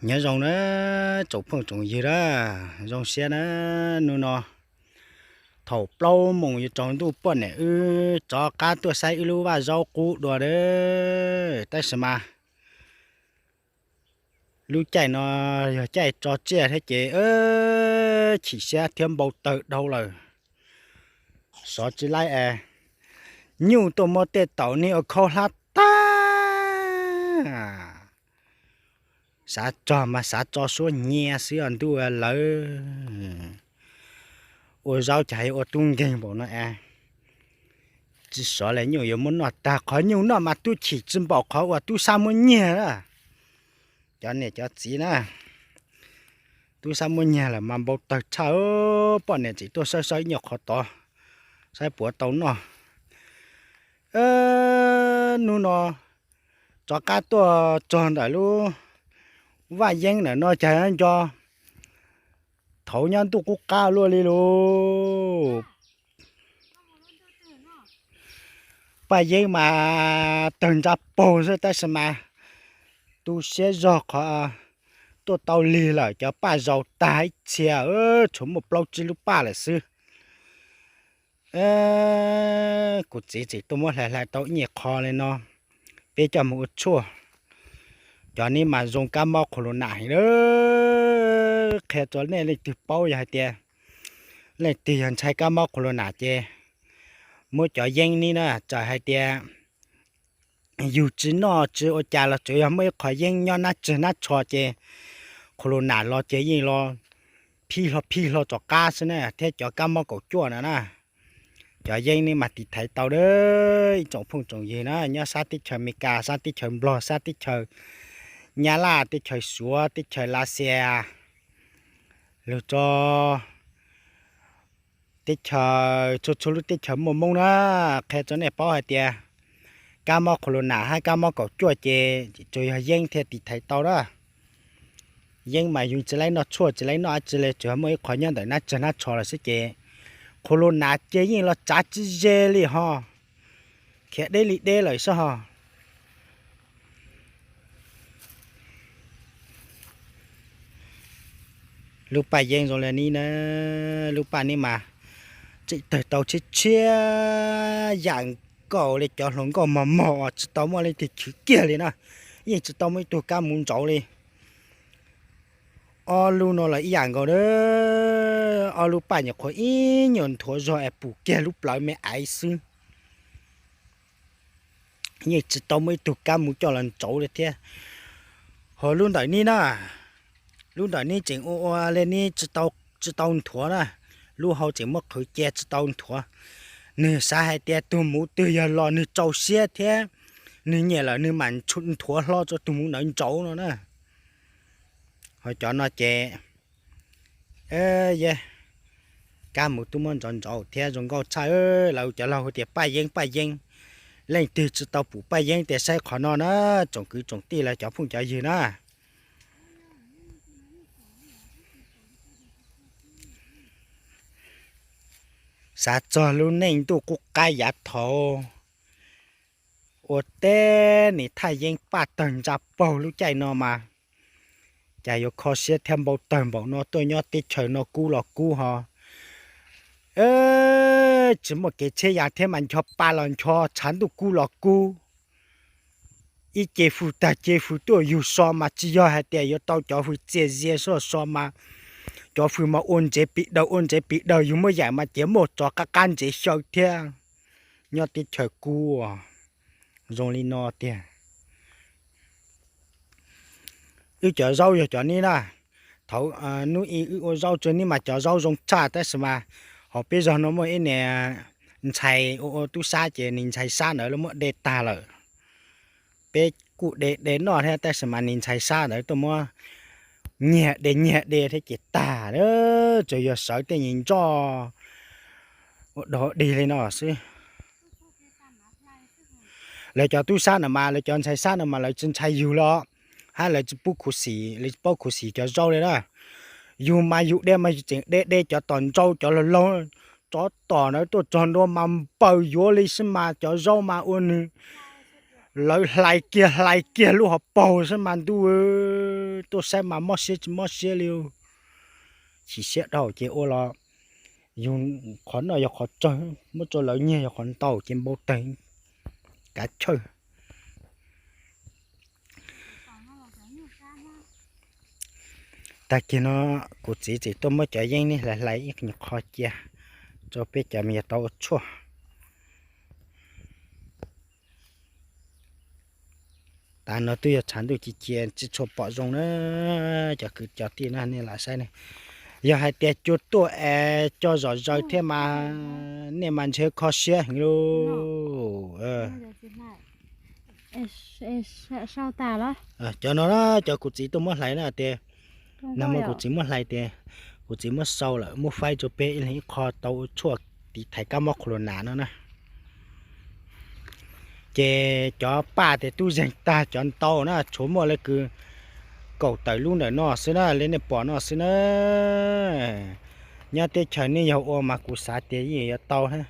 Nyob zoo na tsoom phooj tsoom ywg na, zoo siab na. Hnub no thaum plaub moos yuav tsaus ntuj poj niam wb rov qab tuaj saib wb lub vaj zaub qub dua na. Tab sis mas lub caij no yog caij tso tsiaj thiab ces chim siab thiab npau taws dhau lawm. Xyov tsis laib es nyuj tuaj muab tej taum niag ua khaub hlab tag. Xav tso mas xav tso suab nyiaj xwb os ntuj lawv. Ua zaub cas yuav ua tub nkeeg npaum no es. Tsis xyov li nyuj yuav muab noj tag, qhov nyuj noj mas tub chim tsis npaum qhov uas tub sab muab nyiag na. Cov niam cov txiv na, tub sab muab nyiag lawm mas npau taws tshaj. Poj niam tseem tuaj saib saib nyuj qhov tod, saib puas tau noj. Hnub no rov qab tuaj txog ntawm lub vaj yeeb ntawm no cas nco thaum nyob ntuj qub qab luaj li lauj. Paj yeeb mas tawg ntsa paug xwb tab sis mas tu siab zog qhov tuaj tau lig lawm, cov paj zaus tag ib txhia, tshuav muaj plaub tsib lub paj lawm xwb. Kuv txiv tseem tuaj muab hlais hlais tau ib nyuag qho li no, peb coj mus ua tshuaj. Cov neb mas zoo kab mob qhua lu nas heev. Qhia rau nej leej twg paub yog hais tias leej twg yog ntshai kab mob qhua lu nas ces muab cov yeeb neb na, txawm hais tias yus tsis noj tsis ua cas los tsuas yog muaj ib qho yeeb nyob nab tsag nab tsho ces qhua lu nas los ces yeej los phij hlo phij hlo rov qab xwb na, thiab cov kab mob kaum cuaj no na. Cov yeeb neb mas tiv thaiv tau a, ib tsoom phooj tsoom ywg na, nyob sab teb chaws Amelikas, sab teb chaws Nplog, sab teb chaws Nyab Laj, teb chaws Suav, teb chaws Lav Xias, lug rau teb chaws txhua txhua lub teb chaws muaj Hmoob na. Qhia rau nej paub hais tias kab mob qhua lu nas hab kab mob kaum cuaj ces tsuas yog yeeb thiaj tiv thaiv tau na. Yeeb mas yus tsis laib noj tshuaj tsis laib noj dab tsi li, tsuas yog muaj ib qho nyob ntawm nab tsag nab tsho lawm xwb ces qhua lu nas ces yeej los tsav tsis ze li ho, khiav deb li deb lawm xwb ho. Lub paj yeeb zoo li neb na, lub paj neb mas tseem tawg tau tshiab tshiab yam nkaus li cov hluas nkauj mos mos, tsis tau muaj leej twg chwv kiag li na, yeej tsis tau muaj ib tug kab mus ntsauv li. Ob lub no los ib yam nkaus a, ob lub paj nyuam qhuav ib nyuag nthuav zog es pum kiag lub plawv me aiv xwb. Yeej tsis tau muaj ib tug kab mus coj los ntsauv li thiab. Ho lub ntawm neb na, lub ntawm neb tseem ua ua li neb tsis tau nthuav na, lub hau tseem muab qhwv cia tsis tau nthuav. Nws xav hais tias tug muv twg yog los nws tsau siab thiab nws nyiam lawm nws mam nthuav hlo rau tug muv ntawd ntsauv no na. Ho cov no ces, kab mus twb muab ntsauv ntsauv thiab zoo nkauj tshaj. Lawv cov laug hu tias paj yeeb paj yeeb, leej twg tsis tau pum paj yeeb tias saib qhov no na, tsoom kwv tsoom tij lawv cov phooj cov ywg na. Xav txog lub neej ntuj qub qab yav thaud, ua teb nim thaj yeeb paj tawg ntsa paug lub caij no mas, cas yuav kho siab thiab npau tawg npaum no, tuaj nyob teb chaws no kub los kub ho. Tsis muaj kev tsheb yas thiab mas ncho pa los ncho, tshav ntuj kub los kub. Ib ce fws tag ce fws tuaj yug so mas tsis yog hais tias yuav tau cov fws txias zias xwb, so mas cov fws mas ua ntsev pis daws ua ntsev pis daws, yug muaj yaim mas ciav muaj tsov qab qab ntsev xyaw thiab. Nyob teb chaws kub zoo li no tiag. Wb cov zaub yog cov neb na, thaum hnub ib wb ua zaub tsua neb mas cov zaub zoo tshaj tab sis mas hauv peb zog no muaj ib niag ntxhais ua ua tub sab ces nws ntxhais sab ntawd lawv muab de tag lawm. Peb kuj de de noj thiab tab sis mas nws ntxhais sab ntawd tuaj muab nyiag de nyiag de thiab ces tag, tsuas yog sawv tej nyuag ntsoj ua dog dig li no xwb. Lawv cov tub sab no mas lawv cov ntxhais sab no mas lawv tsis ntshai yug los, hab lawv tsis pub khuv xim, lawv tsis paub khuv xim cov zaub li na. Yug mas yug de mas yug tseem de de cov tom ntsaub cov laug laug, tsov tom ntawd tuaj txog ntua mas npaws yuav li xwb mas cov zaub mas ua nws Lawv hlais kiag hlais kiag lub hauv paug xwb mas ntuj, tuaj saib mas mob siab tsis mob siab li. Chim siab dhau ces ua los yug, qhov noj yog qhov tsawg, muab rau lawv nyiag yog qhov ntau ces npau taws kav chawj. Tag kis no kuv txiv tseem tuaj muab cov yeeb ne hlais hlais ib qho cia rau peb cov me nyuam tau ua tshuaj. Tav no twb yog tshav ntuj ci ci tsis tshua pom zoo na. Cov kwv cov tij na nej lam saib ne, yog hais tias cua tuaj es cua zom zaws thiab mas nej mas ntshe kho siab heev lauj. Cov no na cov kuv txiv tuaj muab hlais na tias, nag hmo kuv txiv muab hlais tias, kuv txiv muab sau lawm muab faib rau peb ib leeg ib qho tau ua tshuaj tiv thaiv kab mob corona no na. Ces cov paj tias tub zeeg tag cov ntau na tshuav muaj li kws kaum tawm lub ntawm no xwb na, li nej pom no xwb na. Nyob teb chaws nej yog ua mas kuv xav tias yeej yuav tau thiab.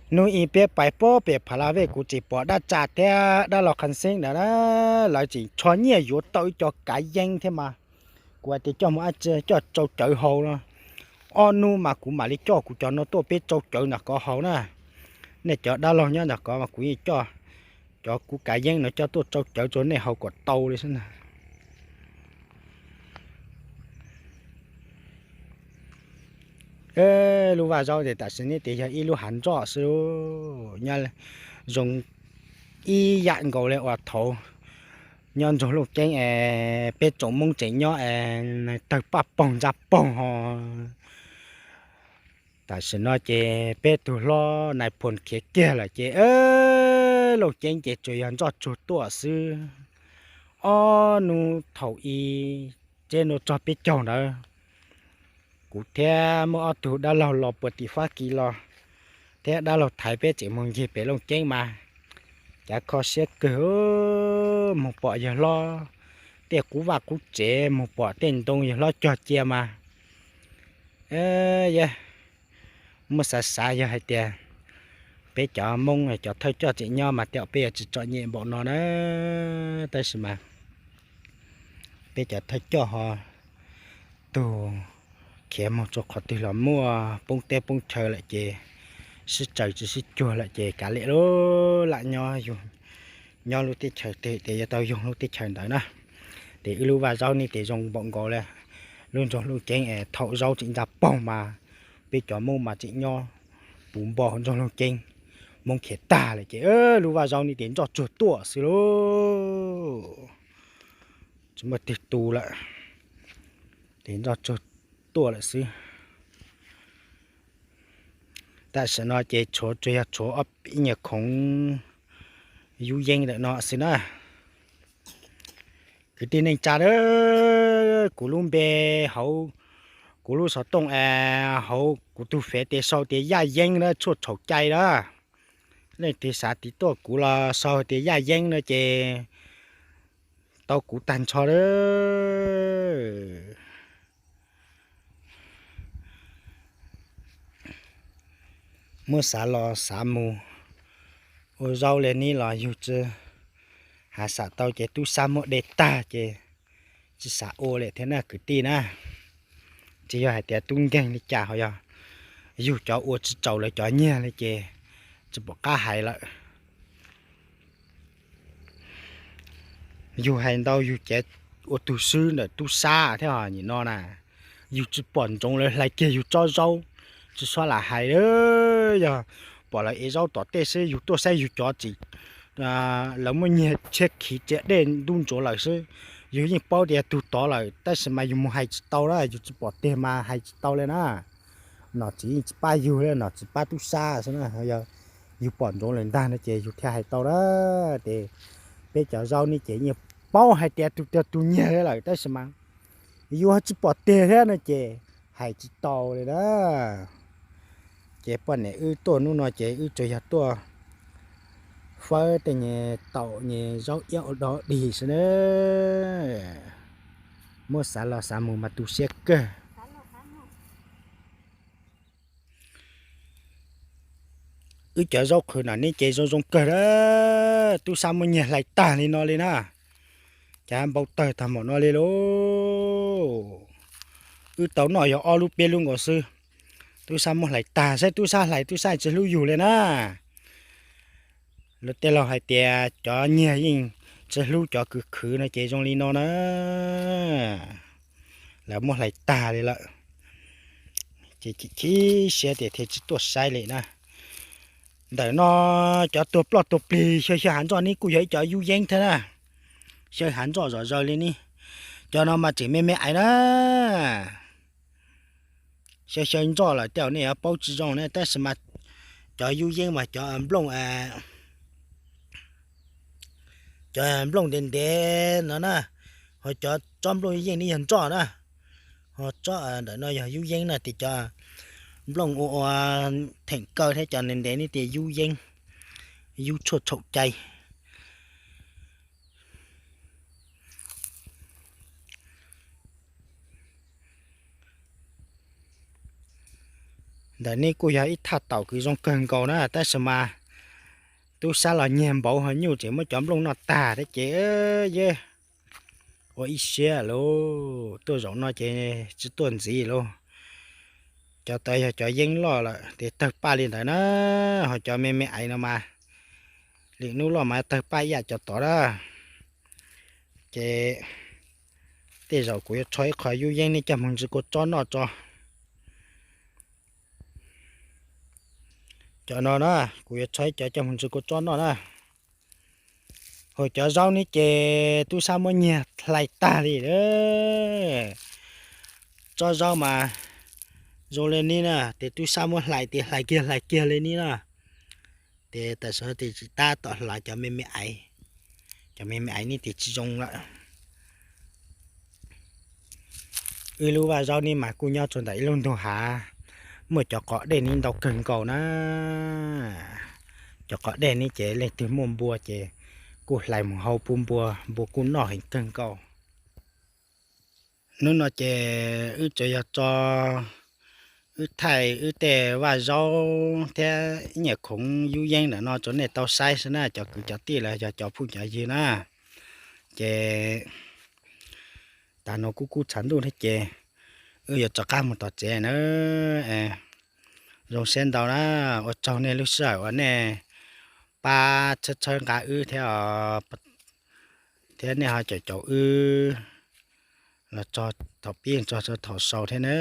Hnub ib peb pais puag pem Pha La Vej kuv tseem pom dab tsam thiab dab laug Khas Xeeb ntawd na, lawv tseem tsho nyiaj yuav tau ib co kav yeeb thiab mas. Kuv hais tias coj mus ab tsi coj tsau cawv haus no. Ob hnub mas kuv mam li coj kuv cov no tuaj peb tsau cawv nram kov haus na. Nej cov dab laug nyob nram kov mas kuv yeej coj cov kuv kav yeeb no coj tuaj tsau cawv rau nej haus kom tau li xwb na. Lub vaj zaub tias tam sim no tias yog ib lub hav ntsoj xwb, nyob zoo ib yam nkaus li uas thaud nyob nrog Looj Ceeb es peb tsoom Hmoob tseem nyob es tawg paj paug ntsa paug ho. Tam sim no ces peb tug hlob Nais Phoo khiav kiag lawm ces Looj Ceeb ces tsuas yog ntsoj tsuag tuaj xwb. Ob hnub thaum i tseb nua txog peb caug ntawd, kuv thiab muaj ob tug dab laug los puag tim Fab Kis los, thiab dab laug Thaiv peb tseem mus ncig pem Looj Ceeb mas cav kho siab kawg, mus pom yawg hlob tej qub vaj qub tsev, mus pom tej ntoo yawg hlob cog cia mas, yog muab xav xav yog hais tias peb cov Hmoob cov thawj coj tseem nyob mas tej zaum peb yuav tsis txom nyem npaum no na. Tab sis mas peb cov thawj coj ho tug khiav mus rau qhov twg los muaj poob teb poob chaw lawm ces sib tsaws tsis sib cuag lawm ces kav liam lub lam nyob, nyob lub teb chaws twg ces yuav tau yoog lub teb chaws ntawd na. Ces wb lub vaj zaub ne ces zoo npaum nkaus li lub nroog Looj Ceeb es thaum zaub tseem ntsa paug mas peb cov Hmoob mas tseem nyob puv npo nroog Looj Ceeb. Hmoob khiav tag lawm ces lub vaj zaub ne ces ntsoj tsuag tuaj xwb lauj. Tsis muaj twg tu lawm, ces ntsoj tsuag tuaj lawm xwb. Tam sim no ces tshuav tsuas yog tshuav ob ib nyuag khoov yub yeeb ntawm no xwb na. Kwv tij neej tsa, kuv lub npe hauv kuv lub xov tooj es hauv kuv tus fev tes sau tias Yaj Yeeb na, tshuaj txhaum cai na. Leej twg xav tiv tuaj kuv los sau tias Yaj Yeeb no ces tau kuv tag nrho lawm. Muab xav los xav mus ua zaub li neb los yug tsi has xam tau ces tub sab muab de tag ces tsis xav ua li thiab na kwv tij na. Tsis yog hais tias tub nkeeg li cas ho yog yug cov ua tsis txaus lawv cov nyiag li ces tsis pom qab hais lawm. Yug hais ntau yug cev ua tug swb ntawm tub sab thiab nim no na. Yug tsis pom ntsoov lawv hlais kiag yug tsob zaub, tsis xob lam hais. Yog pom lawv ev zaub tom tej xwb yug tuaj saib yug cov tsis, lawv muaj nyiag tshiab khiv txias dej ntub ntsuav lawm xwb. Yug yeej paub tias tug tod lawm tab sis mas yug mus hais tsis tau na, yug tsis pom tiag mas hais tsis tau li na. Nom tswv yeej tsis pab yug li, nom tswv pab tub sab xwb na. Yog yug pom ntsoov lawm ntag no ces yug thiaj hais tau na. Ces peb cov zaub ne ces yeej paub hais tias tus tiag tus nyiag li lawm tab sis mas yug tsis pom tiag thiab no ces hais tsis tau li na. Ces poj niam wb tuaj hnub no ces wb tsuas yog tuaj fawb tej nyuag taum nyuag zaub iab ua dog dig xwb na. Muab xav los xav mus mas tu siab kawg. Wb cov zaub qhwv no ne ces zoo zoo kawg a, tub sab muab nyiag hlais tag li no li na. Cas npau tawg tag npaum no li lauj. Wb tau noj yog ob lub peb lub nkaus xwb, tub sab muab hlais tag, saib tub sab hlais tub sab tsis hlub yus li na. Lawv tej laus hais tias cov nyiag yeej tsis hlub cov kws khwv no ces zoo li no na. Lawv muab hlais tag li lawm. Ces chim chim siab tias thiaj tsis tuaj saib li na. Ntawm no cov tuag ploj tuag plig xyaw xyaw hav ntsoj ne kuj yog ib cov yub yeeb thiab na. Xyaw hav ntsoj zom zaws li ne. Cov no mas tseem me me aiv na. Xyaw xyaw ntsoj lawm tej zaum nej yuav paub tsis zoo na, tab sis mas cov yub yeeb mas cov nplooj, cov nplooj ntev ntev no na, ho cov tsob nplooj yeej ne yog ntsoj na, ho tsob ntawm no yog yub yeeb na, ces cov nplooj ua ua theem kaw thiab cov ntev ntev ne tias yub yeeb, yub tshuaj tshaum cai. Ntawm ne kuj yog ib thaj taum kws zoo kawg nkaus na, tab sis mas tub sab los nyiag npaum ho nyuj tseem muab cov nplooj noj tag thiab ces yawg ua ib siab lauj, tuaj zaum no ces tsis tuaj ntxiv lauj. Cov tod yog cov yeeb loj lawm ces tawg paj li ntawd na, ho cov me me aiv no mas lwm hnub loj mas tawg paj ib yam cov tod na. Ces tej zaum kuv yuav tsho ib qho yub yeeb nej coj moog ntsis kua tsob noj tso. Cov no na, kuv yuav tsho ib cov coj moog ntsis kua tsob noj na. Ho cov zaub ne ces tub sab muab nyiag hlais tag li. Tsob zaub mas zoo li ne na, ces tub sab muab hlais tias hlais kiag hlais kiag li ne na. Ces tam sim no ces tsis tab tom hlais cov me me aiv, cov me me aiv ne ces tsis zoo lawm. Wb lub vaj zaub ne mas kuj nyob rau ntawm ib lub ntug hav, muaj cov qos dej ne ntau kawg nkaus na. Cov qos dej ne ces leej twg muaj npua ces kuj hlais mus hau pub npua, npua kuj noj heev kawg nkaus. Hnub no ces wb tsuas yog tso, wb thaij wb tej vaj zaub thiab ib nyuag khoov yub yeeb ntawm no rau nej tau saib xwb na cov kwv cov tij los yog cov phooj cov ywg na. Ces tas no kuj kub tshav ntuj thiab ces wb yuav rov qab mus tom tsev na. Zoo siab ntau na, ua tsaug nej lub sij hawm uas nej pab txhawb txhawb nqa wb thiab, thiab nej ho caum caum wb los txog thaum pib txog thaum xaus thiab na.